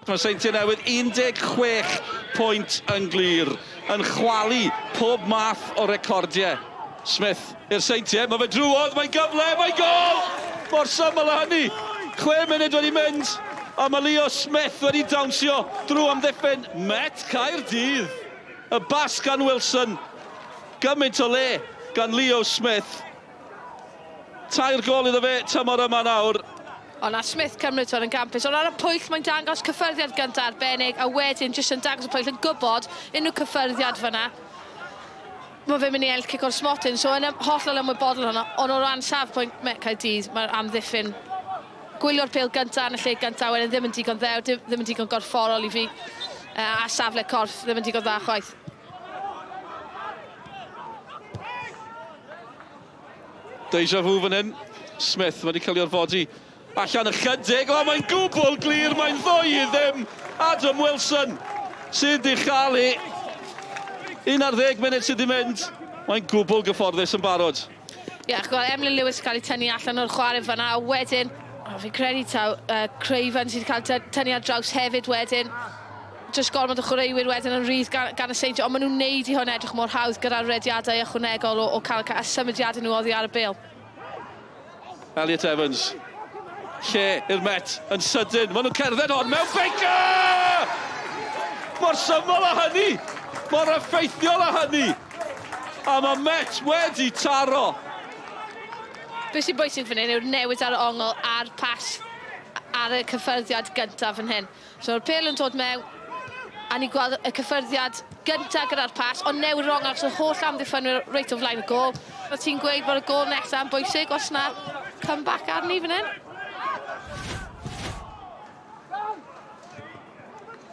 Mae Seintiau Newydd 16 pwynt yn glir, yn chwalu pob math o recordiau. Smith i'r Seintiau, mae fe drwodd, mae'n gyfle, mae'n gol! Mor syml â hynny! Chwe munud wedi mynd, a mae Leo Smith wedi dawnsio drwy amddiffyn Met Caerdydd. Y bas gan Wilson, gymaint o le gan Leo Smith. Tair gôl iddo fe tymor yma nawr. Ond na Smith cymryd hwn yn gampus. Ond ar y pwyll mae'n dangos cyffyrddiad gyntaf arbennig a wedyn jyst yn dangos y pwyll yn gwybod unrhyw cyffyrddiad fyna mae fe'n mynd i ennill cic o'r smotyn. So yn hollol ymwybodol hwnna. Ond o ran safbwynt Met Caerdydd mae'r amddiffyn gwylio'r pêl gyntaf yn y lle gyntaf wedyn ddim yn digon ddewr, ddim yn digon gorfforol i fi a safle corff ddim yn digon dda chwaith. Deja vu fan hyn. Smith wedi cael ei orfodi allan ychydig. O, mae'n gwbl glir, mae'n ddwy i ddim. Adam Wilson sydd wedi chael hi. 11 munud sydd wedi mynd. Mae'n gwbl gyfforddus yn barod. Ie, yeah, chwarae Emlyn Lewis cael ei tynnu allan o'r chwarae fanna, a wedyn, oh, fi'n credu taw Craven sydd wedi cael tynnu ar draws hefyd wedyn. Jyst gormod o chwaraewyr wedyn yn rhydd gan, gan y Seintiau, ond maen nhw'n neud i hwn edrych mor hawdd gyda'r rediadau ychwanegol o, o cael a symudiadau nhw oddi ar y bêl. Elliot Evans. Lle i'r Met yn sydyn. Maen nhw'n cerdded hon mewn Baker! Mor syml â hynny! Mor effeithiol â hynny! A mae Met wedi taro. Be sy'n bwysig fan hyn yw'r newid ar y ongl a'r pas ar y cyffyrddiad gyntaf fan hyn. So mae'r pêl yn dod mewn, a ni'n gweld y cyffyrddiad gyntaf gyda'r pas, ond newid rong achos yr holl amddiffynwyr reit o flaen y gôl. O ti'n gweud bod y gôl nesaf yn bwysig os na comeback arni fan hyn?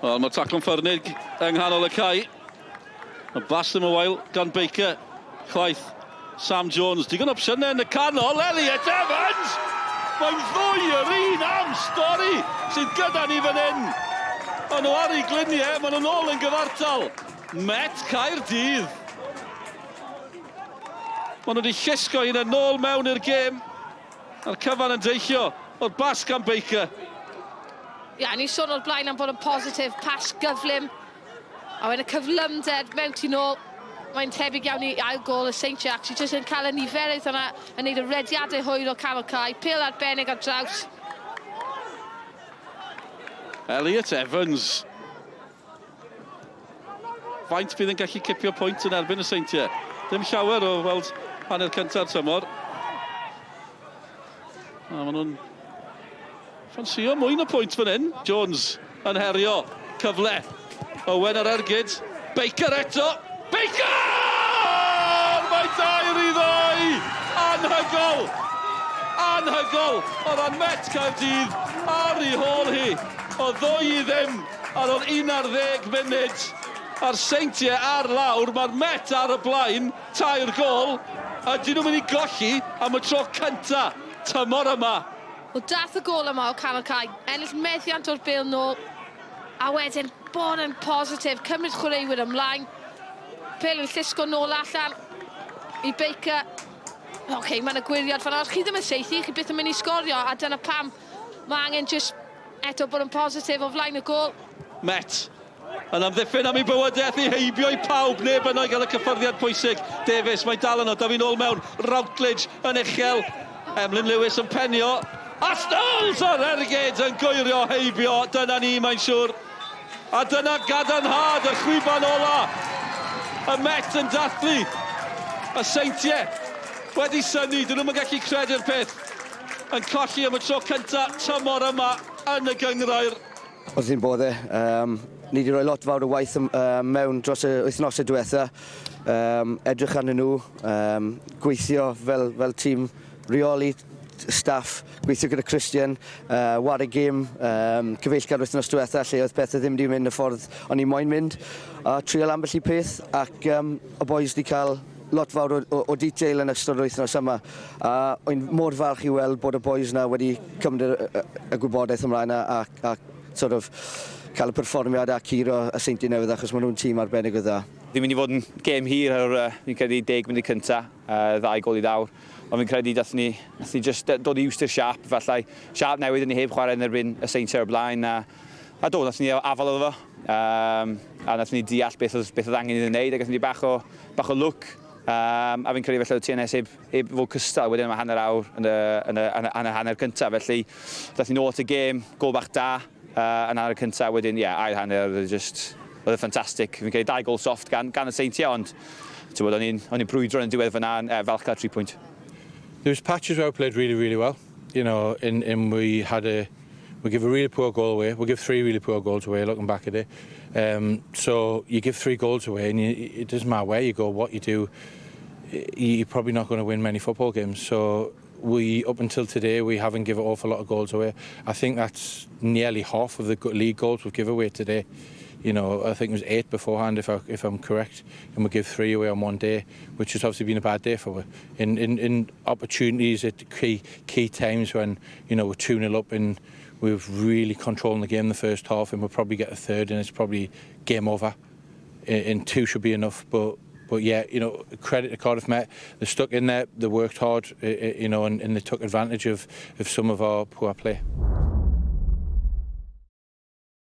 Wel, mae taclo'n ffyrnig yng nghanol y cae. Y bas ddim yn wael gan Baker. Chwaith. Sam Jones, digon opsiynau yn y canol, Elliot Evans! Mae'n ddwy yr un am stori sydd gyda ni fan hyn. Maen nhw ar eu gliniau, maen nhw'n ôl yn gyfartal. Met Caerdydd. Maen nhw wedi llusgo un yn ôl mewn i'r gêm. A'r cyfan yn deillio o'r bas gan Baker. Ia, ni'n sôn o'r blaen am fod yn positif, pas gyflym. A wedyn y cyflymder mewn tu nôl, mae'n tebyg iawn i ail gôl y Seintiau, actually, jyst yn cael y niferoedd yna yn neud y rediadau hwyr o canol cae, pêl arbennig ar draws. Elliot Evans. Faint bydd yn gallu cipio pwynt yn erbyn y Seintiau? Dim llawer o weld hanner cynta'r tymor. A maen nhw'n ffansio mwy na pwynt fan hyn. Jones yn herio cyfle. Owen ar ergyd. Baker eto. Baker! Mae dair i ddau! Anhygol! Anhygol! O ran Met Caerdydd ar ei hôl hi. O ddwy i ddim ar ôl 11 munud. A'r Seintiau ar lawr, mae'r Met ar y blaen, tair gôl. Ydyn nhw'n mynd i golli am y tro cynta tymor yma? Wel, dath y gôl yma o canol cae, ennill meddiant o'r bêl nôl, a wedyn bod yn positif, cymryd chwaraewyr ymlaen. Pêl yn llusgo nôl allan i Baker. Oce, okay, mae yna gwyriad fan'na. Os chi ddim yn saethu, chi byth yn mynd i sgorio, a dyna pam mae angen jyst eto bod yn positif o flaen y gôl. Met yn amddiffyn am ei bywydaeth i heibio i pawb, neb yno i gael y cyffyrddiad pwysig. Davies, mae dal yno, Dyfi nôl mewn, Routledge yn uchel, Emlyn Lewis yn penio, a Stones o'r ergyd yn gwyrio heibio, dyna ni mae'n siŵr. A dyna gadarnhad y chwiban ola. Y Met yn dathlu. Y Seintiau wedi synnu, dyn nhw'm yn gallu credu'r peth. Yn colli am y tro cynta tymor yma yn y gynghrair. Wrth ein bodde. Um, ni wedi rhoi lot fawr o waith um, mewn dros y wythnosau diwetha. Um, edrych arnyn nhw, um, gweithio fel, fel tîm reoli staff, gweithio gyda Christian, uh, ware gêm um, cyfeillgar wythnos diwetha lle oedd pethau ddim wedi mynd y ffordd o'n i moyn mynd, a trial ambell i peth, ac um, y boys wedi cael lot fawr o, o, o detail yn ystod yr wythnos yma. A o'n mor falch i weld bod y boys na wedi cymryd y, y, y gwybodaeth ymlaen a, a, a sort of cael y perfformiad a curo y Seintiau Newydd achos maen nhw'n tîm arbennig o dda. Ddim mynd i fod yn gêm hir ar uh, fi'n credu 10 munud cynta, uh, ddau gol i lawr. Ond fi'n credu dath ni, nath ni just dod used i'r siap, falle siap newydd yn ni heb chwarae yn erbyn y Seintiau o'r blaen a A do, nath ni afal iddo fo. A nath ni deall beth oedd, beth oedd angen iddyn wneud, ac nath ni bach o, bach o lwc. A fi'n credu felly oedd TNS heb, heb fod cystal wedyn am hanner awr yn y, yn y, yn y, yn y hanner cyntaf. Felly, dath ni nôl at y gêm, gol bach da yn hanner cyntaf. Wedyn, ie, yeah, ail hanner, oedd e just, oedd e ffantastig. Fi'n credu dau gol soft gan, gan y Seintiau, ond ti'n bod, o'n i'n o'n i'n brwydro yn y diwedd fyna, yn falch cael 3 pwynt. There was patches where we played really, really well. And we had a we give a really poor goal away. We give three really poor goals away, looking back at it. So you give three goals away, and you, it doesn't matter where you go, what you do, you're probably not going to win many football games. So we, up until today, we haven't given awful lot of goals away. I think that's nearly half of the league goals we've given away today. I think it was eight beforehand, if I'm correct, and we give three away on one day, which has obviously been a bad day for us. In opportunities at key times when we're 2-0 up and we've really controlling the game the first half, and we'll probably get a third, and it's probably game over. And two should be enough, but yeah, credit to Cardiff Met. They stuck in there, they worked hard, and they took advantage of some of our poor play.